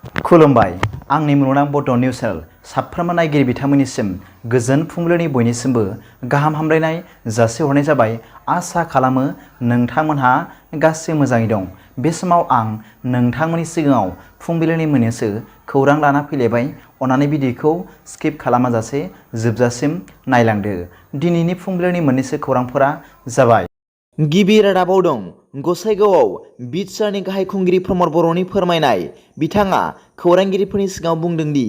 खुलुमबाय आंनि मुलुगनां बड' निउस चेनेल साफ्रोमबो नायगिरि बिथांमोननिसिम गोजोन फुंबिलिनि बयनिसिमबो गाहाम हामलायनाय जासिहरनाय जाबाय। आसा खालामो नोंथांमोनहा गासै मोजाङै दं। बे समाव आं नोंथांमोननि सिगाङाव फुंबिलिनि मोननैसो खौरां लाना फैलायबाय। अन्नानै भिडिअखौ स्किप खालामाजासे जोबजासिम नायलांदो। दिनैनि फुंबिलिनि मोननैसो खौरांफोरा जाबाय। गिबि रादाबाव दं गसाइगावआव बिटसारनि गाहाय खुंगिरि प्रमद बर'नि फोरमायनाय। बिथाङा खौरांगिरिफोरनि सिगाङाव बुंदों दि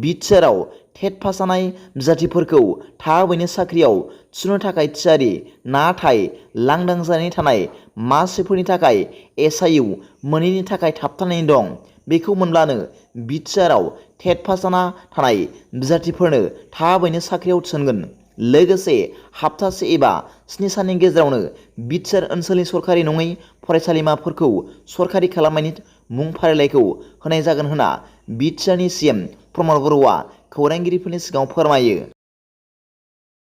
बिटसाराव टेट पास जानाय बिजाथिफोरखौ थाबैनो साख्रियाव थिसननो थाखाय थियारि, नाथाय लांदां जानानै थानाय मासिफोरनि थाखाय एसआइइउ मोनैनि थाखाय थाबथानानै दं। बेखौ मोनब्लानो बिटसाराव टेट पास जाना थानाय बिजाथिफोरनो थाबैनो साख्रियाव थिसनगोन। लोगोसे हाप्तासे एबा 7 साननि गेजेरावनो बिटसार ओनसोलनि सरकारि नङै फरायसालिमाफोरखौ सरकारि खालामनायनि मुं फारिलाइखौ होनाय जागोन होनना बिटसारनि सिएम प्रमद बर'आ खौरांगिरिफोरनि सिगाङाव फोरमायो।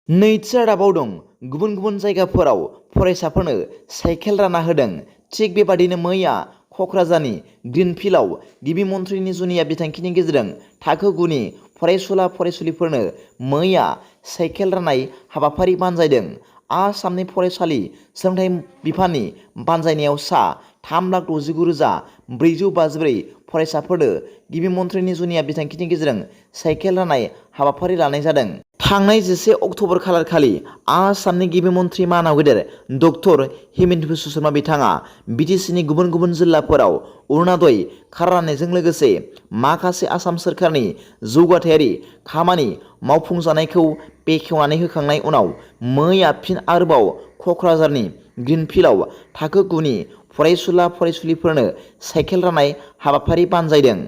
नैथि रादाबाव दं गुबुन गुबुन जायगाफोराव फरायसाफोरनो साइकेल रानना होदों। थिग बेबादिनो मैया क'क्राझारनि ग्रिनफिल्डआव गिबि मन्थ्रिनि जुनिया बिथांखिनि गेजेरजों थाखो 9नि फरायसुला फरायसुलिफोरनो मैया साइकेल राननाय हाबाफारि बानजायदों। आसामनि फरायसालि सोलोंथाइ बिफाननि बानजायनायाव सा 3,69,454 फरायसाफोरनो गिबि मन्थ्रिनि जुनिया बिथांखिनि गेजेरजों साइकेल राननाय हाबाफारि लानाय जादों। थांनाय 11 अक्ट'बर खालारखालि आसामनि गिबि मन्थ्रि मानाव गेदेर डक्टर हिमन्त बिश्व शर्मा बिथाङा बिटिसिनि गुबुन गुबुन जिल्लाफोराव अरुणोदय कार्ड राननायजों लोगोसे माखासे आसाम सोरखारनि जौगाथायारि खामानि मावफुंजानायखौ बेखेवनानै होखांनाय उनाव मैया फिन आरोबाव क'क्राझारनि ग्रिनफिल्डआव थाखो 9नि फरायसुला फरायसुलिफोरनो साइकेल राननाय हाबाफारि बानजायदों।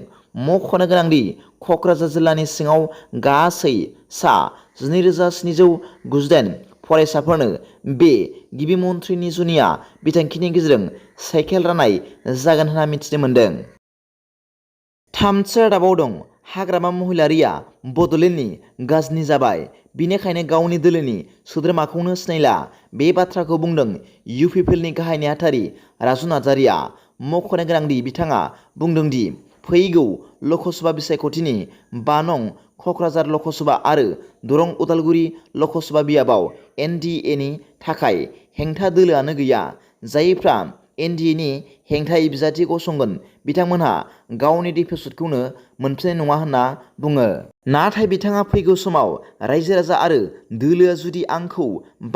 मख'नो गोनांदि क'क्राझार जिल्लानि सिङाव गासै सा 12,798 फरायसाफोरनो बे गिबि मन्थ्रिनि जुनिया बिथांखिनि गेजेरजों साइकेल राननाय जागोन होनना मिथिनो मोन्दों। थामथि रादाबाव दं हाग्रामा महिलारिआ बड'लेण्डनि गाज्रि जाबाय, बिनिखायनो गावनि दोलोनि सोद्रोमाखौनो सिनायला। बे बाथ्राखौ बुंदों इउपिपिएलनि गाहाय नेहाथारि राजु नार्जारिया। मख'नो गोनांदि बिथाङा बुंदों दि फैगौ लकसभा बिसायख'थिनि 5 नं क'क्राझार लकसभा आरो दरं उदालगुरि लकसभा बियाबाव एनडिएनि थाखाय हेंथा दोलोआनो गैया। जायफ्रा एनडिएनि हेंथायै बिजाथि गसंगोन बिथांमोनहा गावनि देफिसिटखौनो मोनफिननाय नङा होनना बुङो। नाथाय बिथाङा फैगौ समाव रायजो राजा आरो दोलोआ जुदि आंखौ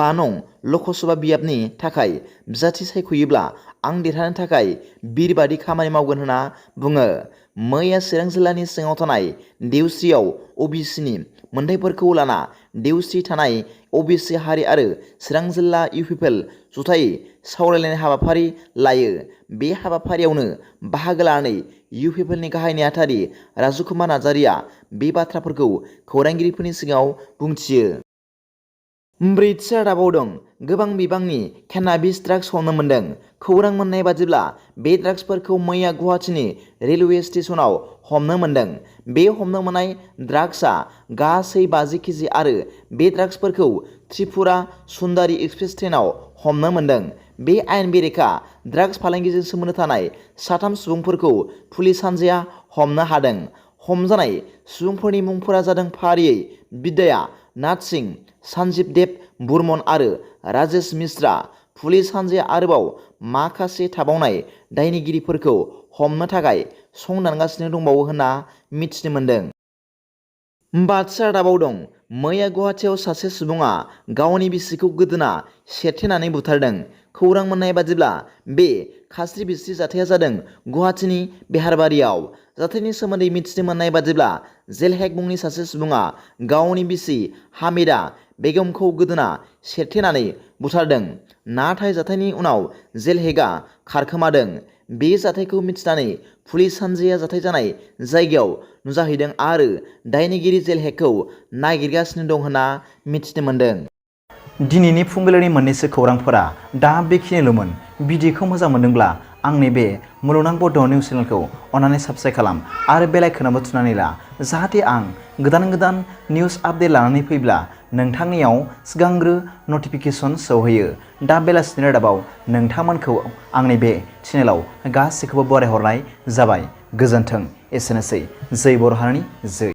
5 नं लकसभा बियाबनि थाखाय बिजाथि सायख'योब्ला आं देरहानो थाखाय बिरबादि खामानि मावगोन होनना बुङो। मैया चिरां जिल्लानि सिङाव थानाय देवस्रियाव अबिसिनि मोनथायफोरखौ लाना देवस्रि थानाय अबिसि हारि आरो चिरां जिल्ला इउपिपिएल जथायै सावरायलायनाय हाबाफारि लायो। बे हाबाफारियावनो बाहागो लानानै इउपिपिएलनि गाहाय नेहाथारि राजु नार्जारिया बे बाथ्राफोरखौ खौरांगिरिफोरनि सिगाङाव बुंथियो। ब्रैथि रादाबाव दं गोबां बिबांनि केनाबिस ड्राग्स हमनो मोन्दों। खौरां मोननाय बादिब्ला बे ड्राग्सफोरखौ मैया गुवाहाटीनि रेलवे स्टेशनाव हमनो मोन्दों। बे हमनो मोननाय ड्राग्सआ गासै 50 केजि आरो बे ड्राग्सफोरखौ त्रिपुरा सुन्दारी एक्सप्रेस ट्रेनाव हमनो मोन्दों। बे आयेन बेरेखा ड्राग्स फालांगिजों सोमोन्दो थानाय 3 सुबुंफोरखौ पुलिस हानजाया हमनो हादों। हमजानाय सुबुंफोरनि मुंफोरा जादों फारियै बिद्या नाथ सिंह, सन्जीब देब बर्मन आरो राजेश मिश्रा। पुलिस हानजाया आरोबाव माखासे थाबावनाय दायनिगिरिफोरखौ हमनो थाखाय संदानगासिनो दंबावो होनना मिथिनो मोन्दों। बाथि रादाबाव दं मैया गुवाहाटीआव सासे सुबुङा गावनि बिसिखौ गोदोना सेरथेनानै बुथारदों। खौरां मोननाय बादिब्ला बे खास्रि बिस्रि जाथाया जादों गुवाहाटीनि बेहारबारियाव। जाथायनि सोमोन्दै मिथिनो मोननाय बादिब्ला जेलहेक मुंनि सासे सुबुङा गावनि बिसि हामिदा बेगमखौ गोदोना सेरथेनानै बुथारदों। नाथाय जाथायनि उनाव जेलहेकआ खारखोमादों। बे जाथायखौ मिथिनानै पुलिस हानजाया जाथाय जानाय जायगायाव नुजाहैदों आरो दायनिगिरि जेलहेकखौ नागिरगासिनो दं होनना मिथिनो मोन्दों। दिनैनि फुंबिलिनि मोननैसो खौरांफोरा दा बेखिनिल'मोन। भिडिअखौ मोजां मोनदोंब्ला आंनि बे मुलुगनां बड' निउस चेनेलखौ अन्नानै साबस्क्राइब खालाम आरो बेल आइकनआवबो थुनानै ला, जाहाथे आं गोदान निउस आपडेट लानानै फैब्ला नोंथांनियाव सिगांग्रो नटिफिकेसन सौहैयो। दा बेलासिनि रादाबाव नोंथांमोनखौ आंनि बे चेनेलाव गासैखौबो बरायहरनाय जाबाय। गोजोन्थों। एसेनोसै। जै बर' हारिनि जै।